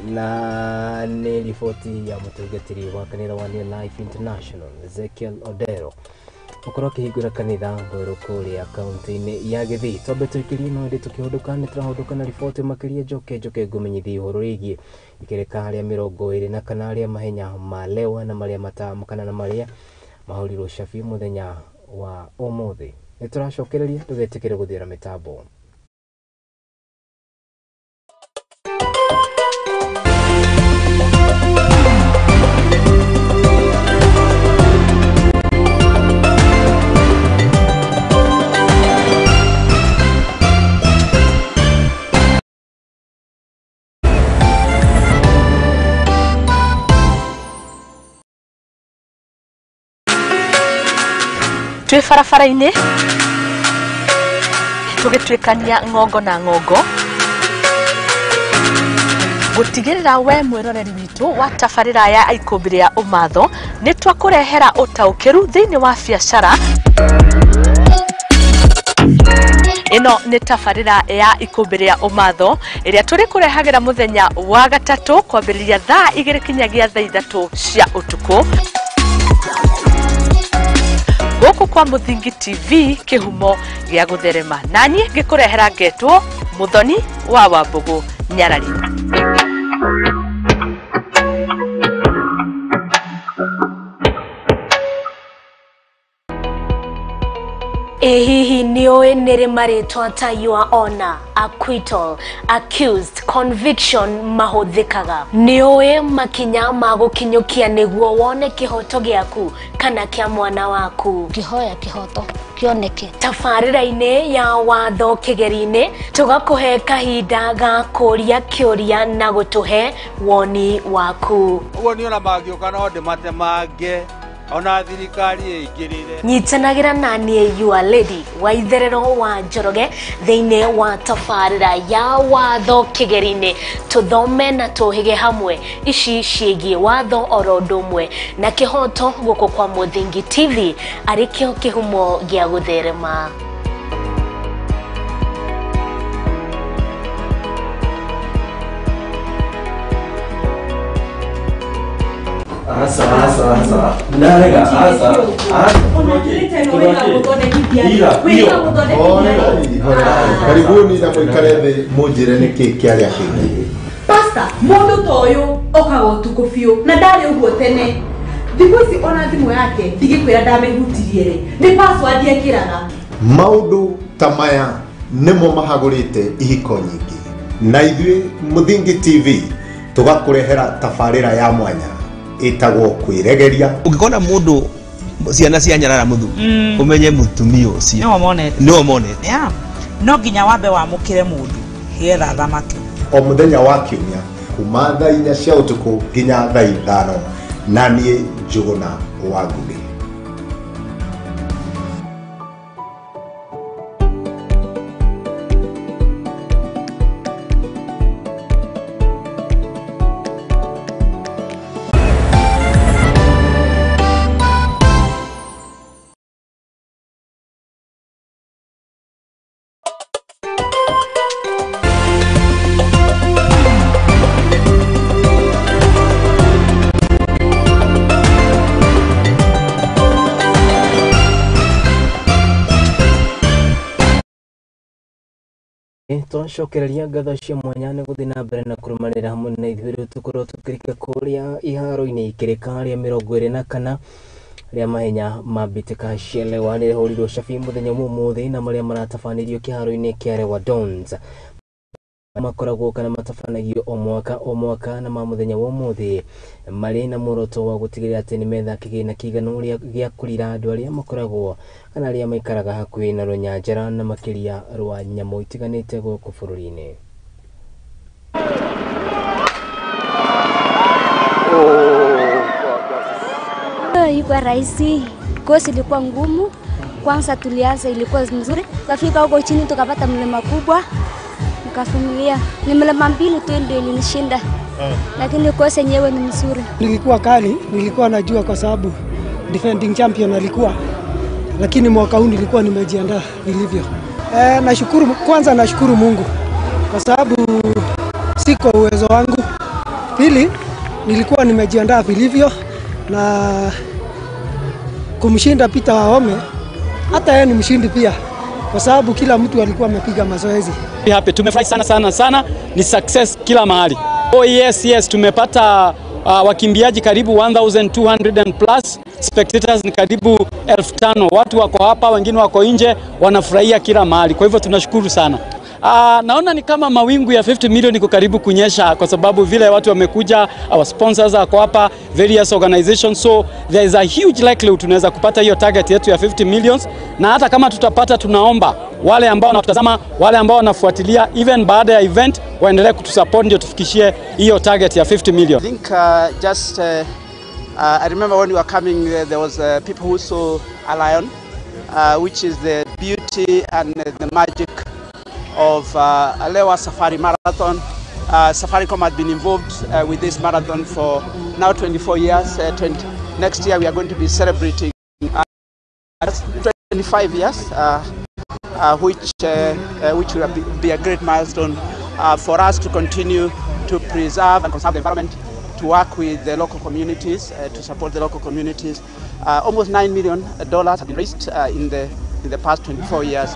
na nĩ riboti ya mũtungatĩri wa kanitha wa New Life International Ezekiel Odero ũkorwo akĩhingũra kanitha mwerũ kũrĩa kaunti-inĩ ya Gĩthii. Twambe tũikĩrie no ĩndĩ tũkĩhũndũka nĩ tũrahũndũka na riboti makĩria njoke njoke ngũmenyithie ũhoro wĩgiĩ ikereka rĩa 24 rĩa mahenya ma Lewa na marĩa matamũkana na marĩa mahũrirwo cabi mũthenya wa ũmũthĩ. Nĩ tũracokereria ndũgetĩkĩre gũthiĩra mĩtambo. Twĩ barabara-inĩ tũgĩtuĩkania ng'ongo na ng'ongo gũtigĩrĩra we mwĩroreri witũ wa tabarĩra ya Ikũmbĩ rĩa Ũmatho nĩ twakũrehera ũtaũkĩru thĩinĩ wa biacara. Ĩno nĩ tabarĩra ya Ikũmbĩ rĩa Ũmatho ĩrĩa tũrĩkũrehagĩra mũthenya wa gatatũ kwambĩrĩria thaa 2 kinyagia thaa 3 cia ũtukũ gũkũ kwa Mũthingi TV kĩhumo gĩa gũtherema, naniĩ ngĩkũrehera ngetwo Mũthoni wa Wambũgũ Nyarari. Ĩ hihi nĩũĩ nĩrĩ marĩtwa ta your honor, acquittal, accused, conviction mahũthĩkaga? Nĩũĩ makinya ma gũkinyũkia nĩguo wone kĩhoto gĩaku kana kĩa mwana waku? Kĩhoya kĩhoto kĩoneke. Tabarĩra-inĩ ya watho kĩgeri-inĩ tũgakũhe kahinda ga kũria kĩũria na gũtũhe woni waku. Ũguo niĩ ona mangĩũka no ndĩmatemange ona thirikari ĩingĩrĩre. Nyitanagĩra na niĩ your lady wa itherero wa Njoroge thĩinĩ wa tabarĩra ya watho kĩgeri-inĩ, tũthome na tũhĩge hamwe ici ciĩgiĩ watho oro ũndũ ũmwe na kĩhoto gũkũ kwa Mũthingi TV arĩ kĩo kĩhumo gĩa gũtherema. Asa, asa, asa. Ndarega, asa. Karibuni na mũikare thĩ mũnjĩre nĩkĩ kĩarĩa kĩngĩ. Pastor, mũndũ ta ũyũ okaga ũtukũ biũ na ndarĩ ũguo tene. Thikũ ici ona thimũ yake ndigĩkwĩra ndamĩhutirie rĩ, nĩ password ekĩraga. Maũndũ ta maya nĩmo mahagũrĩte ihiko nyingĩ. Na ithuĩ Mũthingi TV tũgakũrehera tabarĩra ya mwanya ĩtagwo kwĩregeria. Ũngĩkona mũndũ ciana cia nyarara mũthuri ũmenye mũtumia ũcio nĩwe monete. No nginya wambe wamũkĩre mũndũ getha thamaki. O mũthenya wa kiumia kuma thaa 4 cia ũtukũ nginya thaa 5 na niĩ Njũgũna wa Ngũgĩ. Twacokereria ngatho cia mwanya nĩ gũthiĩ na mbere na kũrũmanĩra hamwe na ithuĩ rĩu tũkorwo tũkĩrika kũrĩa iharo-inĩ ikĩrĩka rĩa 24 rĩa mahenya ma mbĩtĩka cia Lewa nĩrĩhũrirwo cabi mũthenya ũmũthĩ na marĩa maratabanĩrio kĩharo-inĩ kĩa Lewa Dons makoragwo kana matabanagio o mwaka na ma mũthenya wa ũmũthĩ marĩ na muoroto wa gũtigĩrĩra atĩ nĩmetha kĩgĩna kĩiganu gĩa kũrira andũ arĩa makoragwo kana arĩa maikaraga hakuhĩ na rũnyanjara na makĩria rwa nyamũ itiganĩte gũkũ bũrũri-inĩ. Ilikuwa rahisi, kosi ilikuwa ngumu. Kwanza tulianza ilikuwa nzuri, tukafika huko chini tukapata mlima kubwa nikavumilia. Ni mlima mbili tu ndio ilinishinda, lakini kosi yenyewe ni mzuri. Nilikuwa kali, nilikuwa najua kwa sababu defending champion alikuwa, lakini mwaka huu nilikuwa nimejiandaa vilivyo. Nashukuru, kwanza nashukuru Mungu kwa sababu si kwa uwezo wangu. Pili, nilikuwa nimejiandaa vilivyo na kumshinda Peter Wahome, hata yeye ni mshindi pia kwa sababu kila mtu alikuwa amepiga mazoezi. Happy, tumefurahi sana sana sana, ni success kila mahali. Oh yes yes, tumepata wakimbiaji karibu 1200 and plus, spectators ni karibu 5000. Watu wako hapa, wengine wako nje, wanafurahia kila mahali. Kwa hivyo tunashukuru sana. Naona ni kama mawingu ya 50 million iko karibu kunyesha kwa sababu vile watu wamekuja, our sponsors wako hapa, various organizations, so there is a huge likelihood tunaweza kupata hiyo target yetu ya 50 millions, na hata kama tutapata, tunaomba wale ambao wanatutazama, wale ambao wanafuatilia even baada ya event waendelee kutusupport ndio tufikishie hiyo target ya 50 million. I think I remember when we were coming there was people who saw a lion, which is the beauty and the magic of Lewa Safari Marathon. Safaricom has been involved with this marathon for now 24 years. Next year we are going to be celebrating 25 years, which will be a great milestone for us to continue to preserve and conserve the environment, to work with the local communities, to support the local communities. Almost $9 million have been raised in the past 24 years.